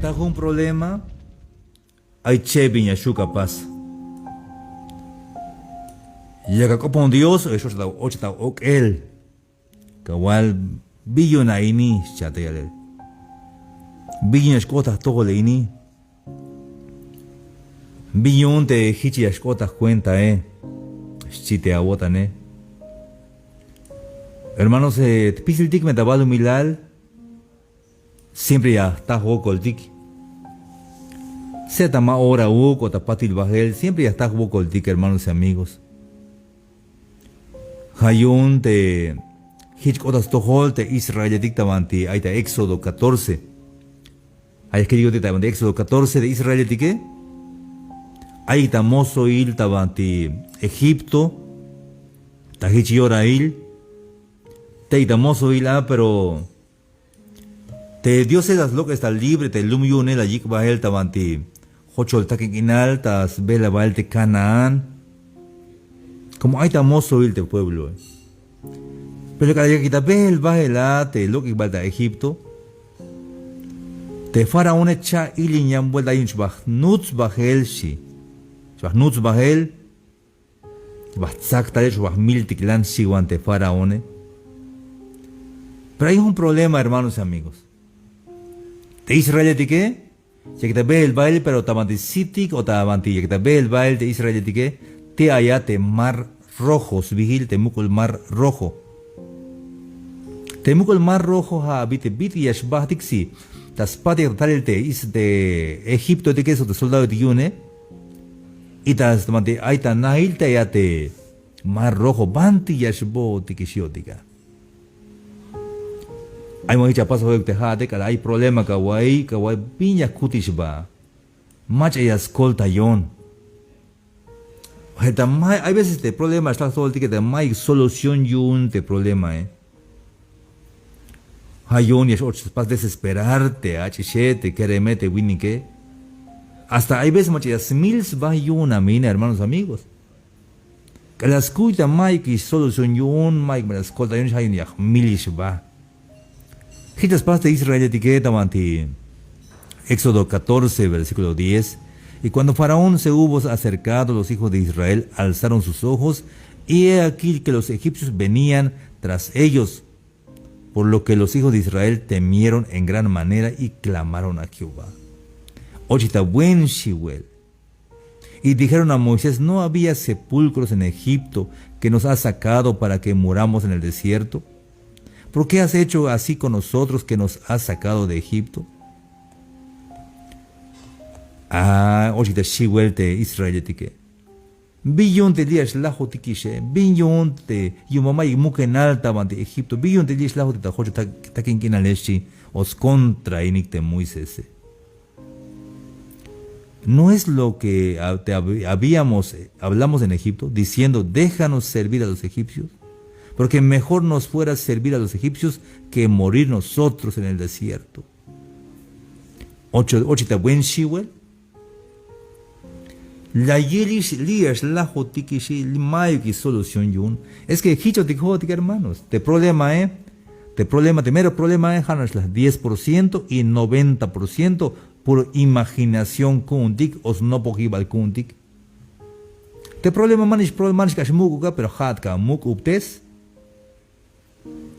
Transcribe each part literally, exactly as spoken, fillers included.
Ta jun problema, ay che bin ya xu' ka pas. Yak ak'opon Dios, o ya x'och ta, och ta ok'el. Kawal, bin yu'un a ini, xcha' te yalel. Bin yu'un ya xk'ot ta jtojol ini. Bin yu'un te jich ya xk'ot ta jkuentae, xchi te awo'tane. Hermanos, eh, spisiltik me ta balumilal siempre ya jta jwokoltik. Sea ta ma ora uk o ta patil bajel, siempre ya jta jwokoltik, hermanos y amigos. Ja' yu'un te jich k'ot ta stojol te israeletik ta banti ay ta Éxodo catorce. Ay jkil yu'un te ta banti Éxodo catorce te israeletike. Ay ta mosoil ta banti Egipto. Ta jich yorail. Te ay ta mosoil a, pero te Diose la slok'es ta libre te lum yu'une, la yik' bael ta banti jochol takin k'inal ta sbeel bael te Canaán. Como ay ta mosoil te puebloe. Pero k'alal yak ta beel bael a te lok'ik bael ta Egipto, te faraóne cha'il in yan buelta yu'un xba jnuts bael xchi. Xba jnuts bael. Ba jtsak talel, ba jmiltiklan, xiwan te faraóne. Pero ay jun problema, hermanos y amigos. Te israeletike yak ta beel bael, pero ta banti sitik o ta banti yak ta beel bael te israeletike, te ay a te mar rojo sbiil, te muk'ul mar rojo. Te muk'ul mar rojo ja' abi te bit'il ya xbajtik si ta spat yak ta talel te is te egiptoetike sok te soldadoetik yu'une. Y ta banti ay ta nail te ay a te mar rojo, banti ya xbootikix yo'tik a. Ay ma jich ya pas joyuk te ja'ate, k'alal ay problema kawa'iy, kawa'iy bin ya kutix ba. Mach'a ya skoltayon. Ay veces te problema xtal jtojoltike te mayuk solución yu'un te problemae. Ja' yu'un ya x-och spas desesperar te ach'ixe, te kereme, te winike. Hasta ay veces mach'a ya smil sba yu'un a mina, hermanos, amigos. K'alal skuy ta mayukix solución yu'un, mayuk mach'a skoltayon, ja' yu'un ya jmilix ba. Jich la spas te israeletike ta banti Éxodo catorce, versículo diez. Y cuando Faraón se hubo acercado, los hijos de Israel alzaron sus ojos, y he aquí que los egipcios venían tras ellos, por lo que los hijos de Israel temieron en gran manera y clamaron a Jehová. Ochik ta buen xiwel. Y dijeron a Moisés: ¿No había sepulcros en Egipto, que nos has sacado para que muramos en el desierto? ¿Por qué has hecho así con nosotros, que nos has sacado de Egipto? A, ochik ta xiwel te israeletike. Bin yu'un te li' ya xlajotikixe, bin yu'un te yu'un ba mayuk mukenal ta banti Egipto, bin yu'un te li' ya xlajotik ta jochol takin k'inale, xchi, o skontrainik te Moisese. ¿No es lo que a-, te hab-, habíamos, eh, hablamos en Egipto, diciendo: "Déjanos servir a los egipcios"? Porque mejor nos fuera servir a los egipcios que morir nosotros en el desierto. Ocho, ochik ta buen xiwel. La yilix li' ya xlajotikixi, li' mayukix solución yu'un. Es que jichotik jo'otik, hermanos. Te problemae, te problema, te mero problemae, ja' nax la diez por ciento y noventa por ciento puro imaginación ku'untik o snopojibal ku'untik. Te problema manix pro-, manix k'ax muk'uk a, pero ja'at ka muk'ubtes.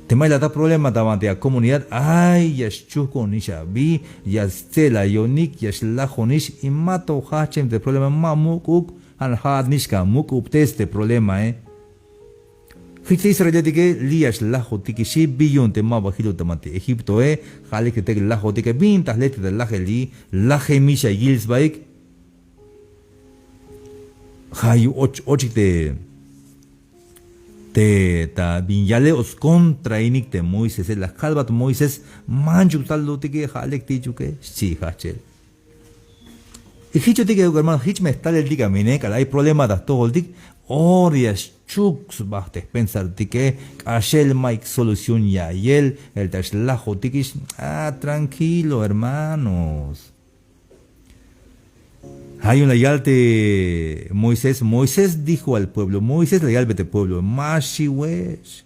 Teme ay la ta problema ta banti a comunidad, ay, ya xchujk'onix abi, ya stse'layonik, ya xlajonix, y ma to jajchem te problema, ma muk'uk, ja' nax ja'at nix ka muk'ubtes te problemae. Jich te israeletike li' ya xlajotikixi, bi yu'un te maba jilot ta banti Egiptoe, ja' lek te tey lajotike, bin ta jletik ta lajeli, lajemix ya yil sbaik. Ja' yu'un och, ochik te, te ta bin yale o skontrainik te Moisese, la kalbat Moisés, manchuk talotike, ja' lek ti'chuke, xchi jajchel. Y jichotik, hermano, jich me jtaleltik a mine, k'alal ay problema ta jtojoltik, ora ya xchuk sba te jpensartike, k'axel mayuk solución ya'iyel, el ta xlajotikix, ah, tranquilo, hermanos. Ja' yu'un la yal te Moisés, Moisés dijo al pueblo, Moisés la yalbe te pueblo, ma xiwex.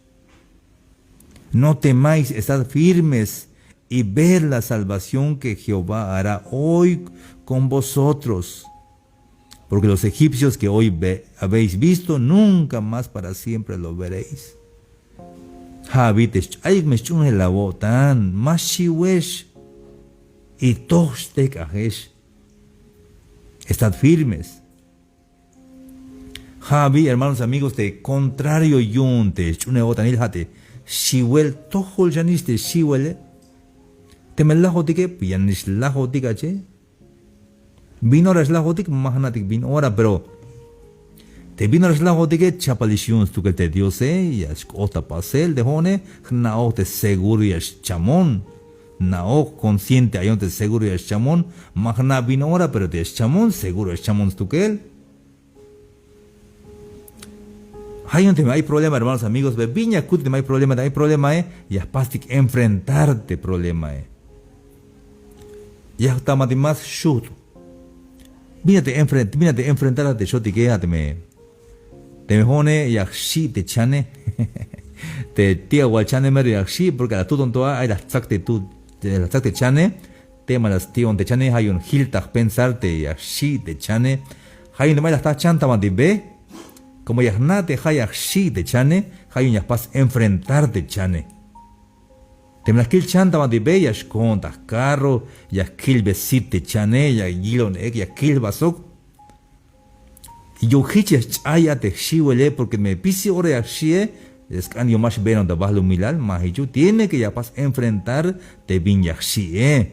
No temáis, estad firmes y ver la salvación que Jehová hará hoy con vosotros. Porque los egipcios que hoy ve- habéis visto, nunca más para siempre lo veréis. Ja' abi te xch'ayik me xch'uunjel awo'tan, ma xiwex, y toj xtejk'ajex. Estad firmes. Ja' abi, hermanos, amigos, te contrario yu'un te xch'uunjel o'tanil, ja' te xiwel, tojol xanix te xiwele. Teme lajotike, pues yanix lajotik ache. Bin ora xlajotik, ma jna'tik bin ora, pero te bin ora xlajotike, chapalix yu'un stukel te Diose, ya xk'ot ta pasel te jo'one, jna'oj te seguro ya xchamon. Jna'oj, consciente ayon te seguro ya xchamon, ma jna' bin ora, pero te ya xchamon, seguro ya xchamon stukel. Ja' yu'un teme ay problema, hermanos, amigos, be bin ya kutik teme ay problema, teme ay problemae, ya jpastik enfrentar te problemae. Ya jta banti más xujt'. Bin ya te enfrent, bin ya te enfrentar te xotike, a teme, teme jo'one ya jxi' te chane. Te ti'awal chane mero ya jxi', porque a la tuton to a, ay la jtsak te tu, te la jtsak te chane. Teme la sti'on te chane, ja' yu'un jil ta jpensar te ya jxi' te chane. Ja' yu'un teme ay la jta jchan ta banti be, como ya jna' te ja' ya jxi' te chane, ja' yu'un ya jpas enfrentar te chane. Teme la jkil jchan ta banti be, ya xkoon ta jcarro, ya jkilbe sit te chane, ya yilon ek, ya kil jba sok. Yu'un jich ya xch'ay a te jxiwele, porque me pisil ora ya jxi'e, sk'an yu'un ma xbeenon ta balumilal, ma jichu, tiene que ya jpas enfrentar te bin ya jxi'e.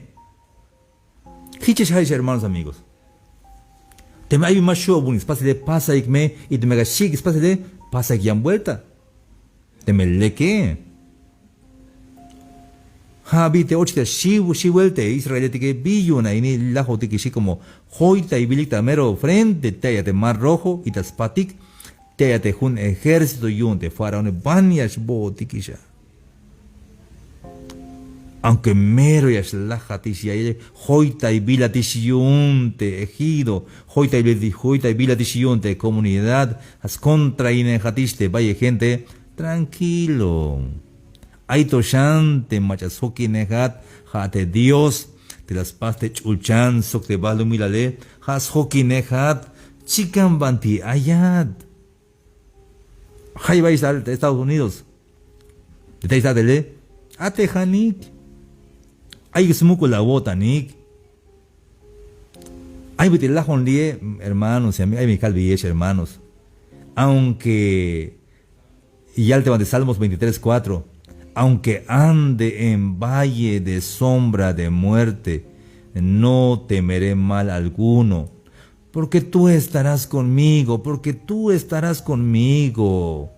Jichex ja'ex, hermanos, amigos. Teme ay bin ma xu' awu'unik spasele, pasaik me, y teme ka xi'ik spasele, pasaik yan vuelta. Teme leke. Ja' abi te ochik ta xiw, xiwel te israeletike, bi yu'un a ini lajotikixi, como joytaybilik ta mero frente, te ay a te Mar Rojo, y ta spatik, te ay a te jun ejército yu'un te faraone, ban ya xbootikix a. Aunque mero ya xlajatix ya'yele, joytaybilatix yu'un te ejido, joytaybil-, joytaybilatix yu'un te comunidad, ja' skontrainejatix te bayel gente, tranquilo. Ay to xan te mach'a sjokinejat, ja' te Dios te la spas te ch'ulchan sok te balumilale, ja' sjokinejat, chikan banti ayat. Jayeb ay ta Estados Unidos. Te ta Israele, a'tejanik. Ayuk smuk'ul awo'tanik. Ay bit'il lajon li'e, hermanos y amigos, ay me kalbeyex, hermanos. Aunque, yal te banti Salmos veintitrés cuatro, aunque ande en valle de sombra de muerte, no temeré mal alguno, porque tú estarás conmigo, porque tú estarás conmigo.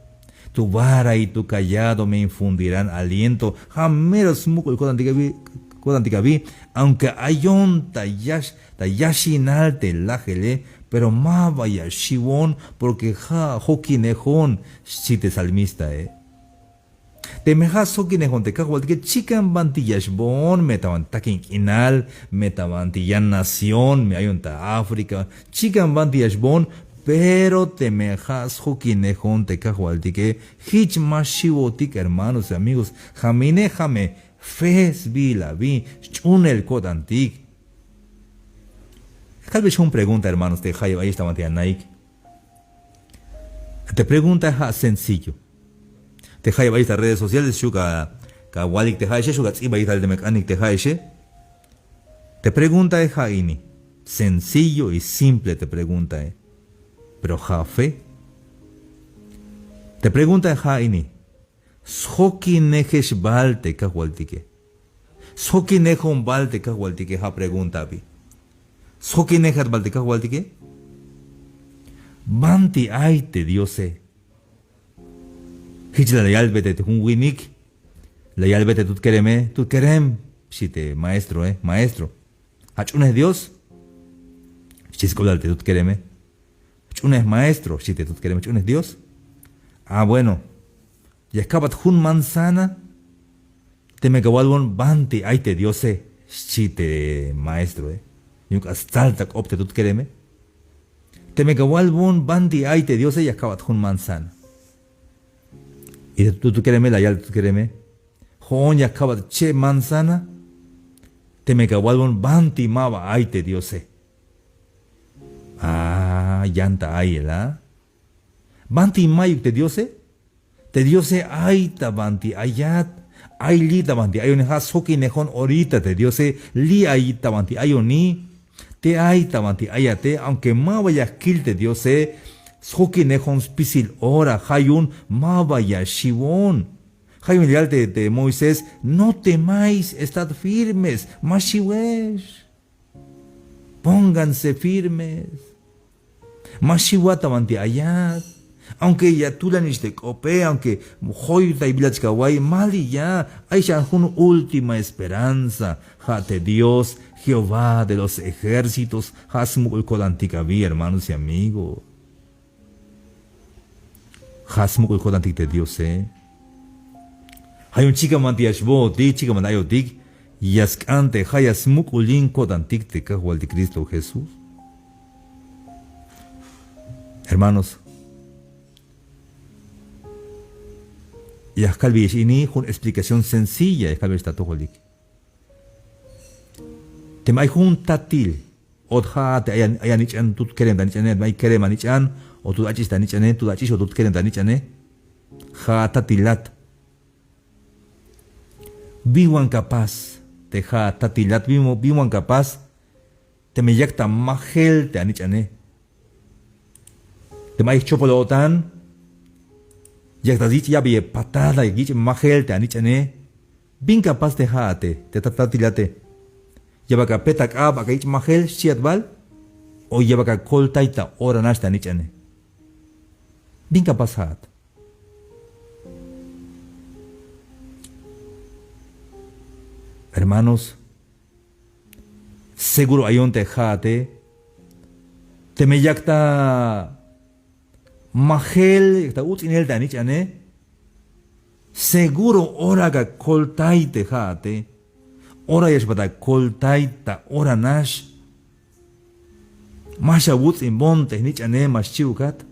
Tu vara y tu cayado me infundirán aliento. Ja' mero smuk'ul ko'tantik abi, ko'tantik abi, aunque ayon ta yax, ta yaxinal te lajele, pero maba ya xiwon, porque ja' jokinejon, xchi te salmistae. Teme ja' sjokinejon te kajwaltike, chikan banti ya xboon, me ta banti takin k'inal, me ta banti yan nación, me ayon ta África, chikan banti ya xboon, pero teme ja' sjokinejon te kajwaltike, jich ma xiwotik, hermanos y amigos, ja' me ine, ja' me fe sbiil abi, xch'uunel ko'tantik. Kalbex jun pregunta, hermanos, te jayeb ayex ta banti anaik. Te pregunta ja' sencillo. Te jayeb ayex ta redes sociales, xu' ka, ka walik te ja'exe, xu' ka ts'ibayik tal teme k'anik te ja'exe. Te preguntae ja' ini. Sencillo y simple te preguntae. Pero ja' fe. Te preguntae ja' ini. Sjokinejex bal te kajwaltike. Sjokinejon bal te kajwaltike, ja' pregunta abi. Sjokinejat bal te kajwaltike. Banti ay te Diose. Jich la yalbe te jun winik. La yalbe te tut kereme, tut kerem, xchi te maestroe, maestro. Ach'unej Dios. Xchi sk'oblal te tut kereme. Ach'unej maestro, xchi te tut kereme, ach'unej Dios. Ah, bueno. Ya jkabat jun manzana. Teme ka walbon banti ay te Diose, xchi te maestroe. Yu'un k'ax stsal ta k'op te tut kereme. Teme ka walbon banti ay te Diose, ya jkabat jun manzana. Y te tut kereme la yal te tut kereme. Jo'on ya jkabat cheb manzana. Teme ka awalbon banti ma ba ay te Diose. A, yan ta ayel a. Banti mayuk te Diose. Te Diose ay ta banti ayat. Ay li' ta banti ayoni, ja' sjokinejon orita te Diose, li' ay ta banti ayoni. Te ay ta banti ayate, aunque ma ba ya kil te Diose, sjokinejon spisil ora, ja' yu'un ma ba ya xiwon. Ja' yu'un la yal te, te Moisés: no temáis, estad firmes, ma xiwex. Pónganse firmes. Ma xiwat ta banti ayat. Aunque ya tulanix te k'ope, aunque joytaybilat xkawa'iy, maliya. Ay xan jun última esperanza. Ja' te Dios, Jehová de los ejércitos, ja' smuk'ul ko'tantik abi, hermanos y amigos. Ja' smuk'ul ko'tantik te Diose. Ja' yu'un chikan banti ya xbootik, chikan banti ayotik, ya sk'an te ja' ya smuk'ulin ko'tantik te Kajwaltik Cristo Jesús. Hermanos, ya jkalbeyex ini jun explicación sencilla, ya jkalbeyex ta atojolik. Teme ay jun tatil, o ja' te ay, ay anich'an, tut kerem ta anich'ane, teme ay kerem anich'an, o tut ach'ix ta anich'ane, tut ach'ix o tut kerem ta anich'ane. Ja' atatilat. Bin wan ka pas te ja' atatilat, bin, bin wan ka pas teme yak ta majel te anich'ane. Teme ay jchopol o'tan, yak ta yich' ya'beyel patada, yak yich' majel te anich'ane. Bin ka pas te ja'ate, te tatilate. Ya bal ka pet ak'ab, aka yich' majel xchiat bal, o ya bal ka koltay ta ora nax te anich'ane. Bin ka pas ja'at. Hermanos, seguro ayon te ja'ate, teme yak ta majel, yak ta uts'inel te anich'ane, seguro ora ka koltay te ja'ate. Ora ya xbat akoltay ta ora nax. Ma xawuts'inbon te jnich'ane, ma xchiukat.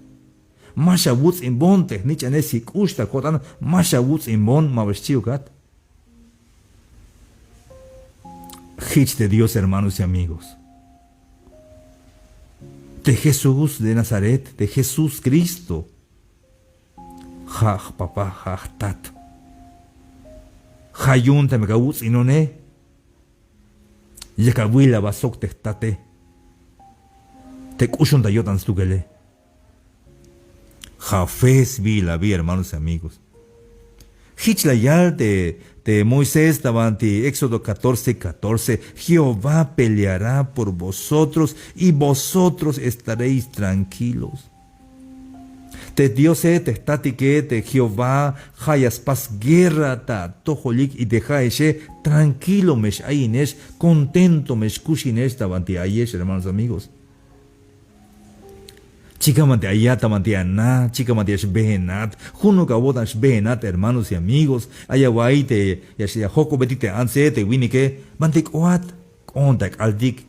Ma xawuts'inbon te jnich'ane, si k'ux ta ko'tan, ma xawuts'inbon, ma ba xchiukat. Jich te Dios, hermanos y amigos. Te Jesús de Nazaret, te Jesús Cristo. Ja' jpapa, ja' jtat. Ja' yu'un teme ka awuts'inone, yak awil aba sok te jtate. Te k'uxon ta yo'tan stukele. Ja' fe sbiil abi, hermanos y amigos. Jich la yal te, te Moisés ta banti Éxodo catorce, catorce: Jehová peleará por vosotros y vosotros estaréis tranquilos. Te Diose, te jtatike, te Jehová, ja' ya spas guerra ta atojolik, y te ja'exe tranquilo me x-ayinex, contento me xkuxinex ta banti ayex, hermanos, amigos. Chikan banti ayat, ta banti ana, chikan banti ya xbejenat, junuk awo'tan xbejenat, hermanos y amigos. Ay awa'iy te ya, ya jojk'obetik te antse, te winike: banti k'oat, k'oon ta k'altik.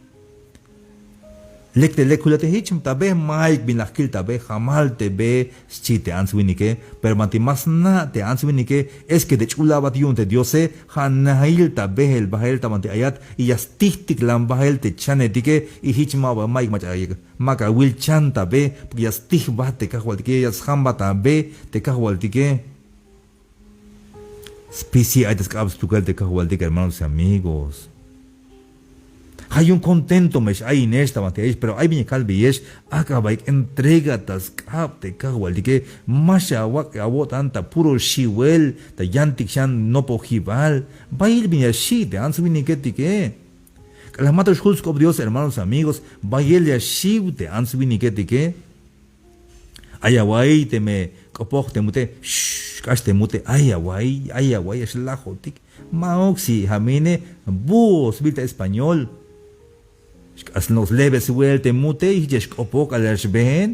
Lek te lekula te jich ta be, mayuk bin la jkil ta be, jamal te be, xchi te ants winike. Pero banti ma sna' te ants winike, es que te ch'ul abat yu'un te Diose, ja' nail ta beel bael ta banti ayat, y ya stijtiklan bael te chanetike, y jich ma ba, mayuk mach'a, mak awil chan ta be, porque ya stijbat te Kajwaltike, ya sjambat ta be te Kajwaltike. Spisil ay ta sk'ab stukel te Kajwaltik, hermanos y amigos. Ja' yu'un contento me x-ayinex ta banti ayex, pero ay bin ya kalbeyex, ak'a bayuk entrega ta sk'ab te Kajwaltike, ma xawak' awo'tan ta puro xiwel, ta yantik xan nopojibal. Bayel bin ya xi' te ants winiketike. K'alal mato xjul sk'op Dios, hermanos y amigos, bayel ya xiw te ants winiketike. Ay awa'iy teme k'opoj te mute, xk'ax te mute, ay awa'iy, ay awa'iy, ya xlajotik. Ma'uk, si ja' me ine, búho sbiil ta español. Xk'ax sno'ok slebe swel te mute, y jich ya xk'opoj k'alal ya xbeen.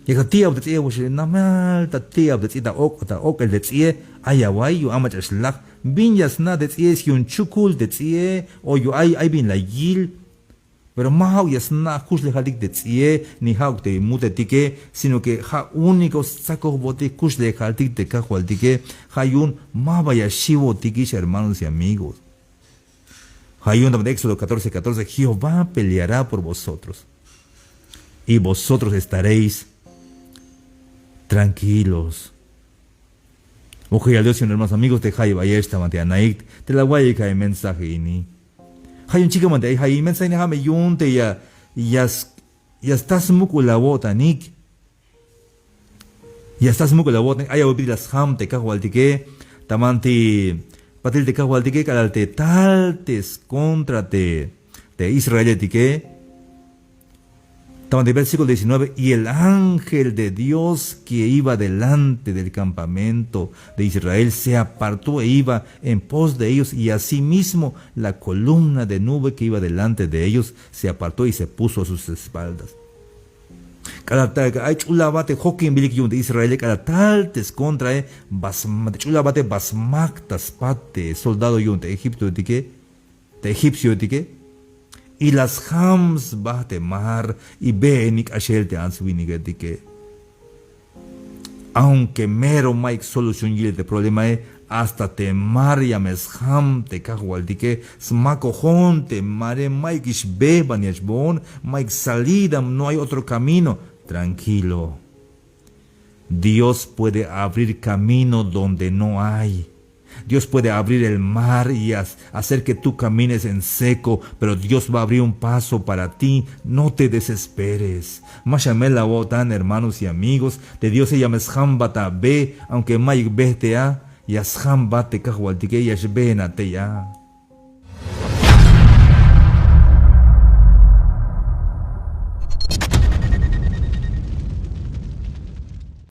Yak ta ti'ab te ts'i'e, namal ta ti'ab te ts'i'e, ta ok', ta ok'el te ts'i'e, ay awa'iy, yu'un ay mach'a xlaj. Bin ya sna' te ts'i'e, es yu'un chukul te ts'i'e, o yu'un ay, ay bin la yil. Pero ma ja'uk ya sna' jkuxlejaltik te ts'i'e, ni ja'uk te mutetike, sino que ja' único stsakojbotik jkuxlejaltik te Kajwaltike. Ja' yu'un ma ba ya xiwotikix, hermanos y amigos. Ayun ta Éxodo catorce catorce, Jehová peleará por vosotros y vosotros estaréis tranquilos. Mojel Dios, hermanos, amigos, te jayeb ayex ta banti anaik te la awa'iyik a mensaje ini. Ja' yu'un chikan banti ay ja' mensaje ini, ja' me yu'un te ya ya sta smuk'ul awo'tanik. Ya sta smuk'ul awo'tanik, ay awil bit'il la sjam te Kajwaltike ta banti patil te Kajwaltike k'alal te tal te skontra te te Israeletike. Ta banti versículo diecinueve, y el ángel de Dios que iba delante del campamento de Israel se apartó e iba en pos de ellos, y asimismo la columna de nube que iba delante de ellos se apartó y se puso a sus espaldas. K'alal ta ay ch'ul aba te jokinbilik yu'un te Israele, k'alal tal te skontrae, ba sma- ch'ul aba te ba smak ta spat te soldado yu'un te Egiptotike, te egipcioetike, y la sjam sba te mar y beenik k'axel te ants winiketike. Aunque mero mayuk solución yilel te problemae, hasta te mar ya me sjam te Kajwaltike, smakojon te mare, mayukix be ban ya xboon, mayuk salida, no hay otro camino. Tranquilo. Dios puede abrir camino donde no hay. Dios puede abrir el mar y hacer que tú camines en seco, pero Dios va a abrir un paso para ti. No te desesperes. Ma xamel awo'tan, hermanos y amigos, te Diose ya me sjambat a be, aunque mayuk be te a, ya sjambat te Kajwaltike, ya xbeen a tey a.